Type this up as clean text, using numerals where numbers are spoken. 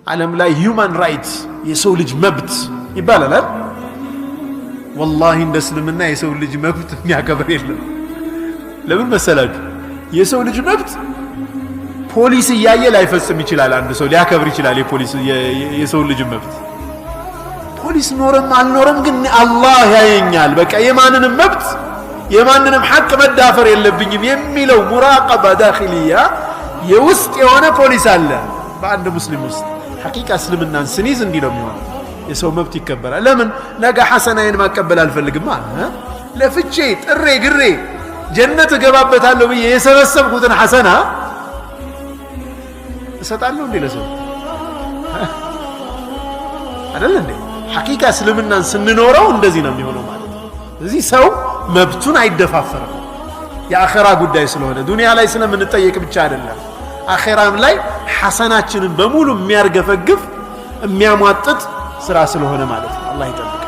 ዓለም ላይ human right የሰው ልጅ መብት ይባላል አይደል? ወላሂ እንደ እስልምና የሰው ልጅ መብት የሚያከብር የለም። ለምን መሰላችሁ? የሰው ልጅ መብት ፖሊስ እያየ ላይፈጽም ይችላል። አንድ ሰው ሊያከብር ይችላል የፖሊስ የሰው ልጅ መብት። ፖሊስ ኖረም አልኖረም ግን አላህ ያየኛል፣ በቃ የማንንም መብት የማንንም ሐቅ መዳፈር የለብኝም የሚለው مراقبة داخلية የውስጥ የሆነ ፖሊስ አለ በአንድ ሙስሊም ውስጥ። ሐቂቃ እስልምናን ስንይዝ እንዲህ ነው የሚሆነው። የሰው መብት ይከበራል። ለምን ነገ ሐሰናዬን ማቀበል አልፈልግማ። ለፍቼ ጥሬ ግሬ ጀነት እገባበታለሁ ብዬ የሰበሰብኩትን ሐሰና እሰጣለሁ እንዴ ለሰው? አይደል እንዴ? ሐቂቃ እስልምናን ስንኖረው እንደዚህ ነው የሚሆነው ማለት ነው። እዚህ ሰው መብቱን አይደፋፈርም። የአኼራ ጉዳይ ስለሆነ ዱንያ ላይ ስለምንጠየቅ ብቻ አይደለም። አኼራም ላይ ሐሰናችንን በሙሉ የሚያርገፈግፍ የሚያሟጥጥ ስራ ስለሆነ ማለት ነው። አላህ ይጠብቀን።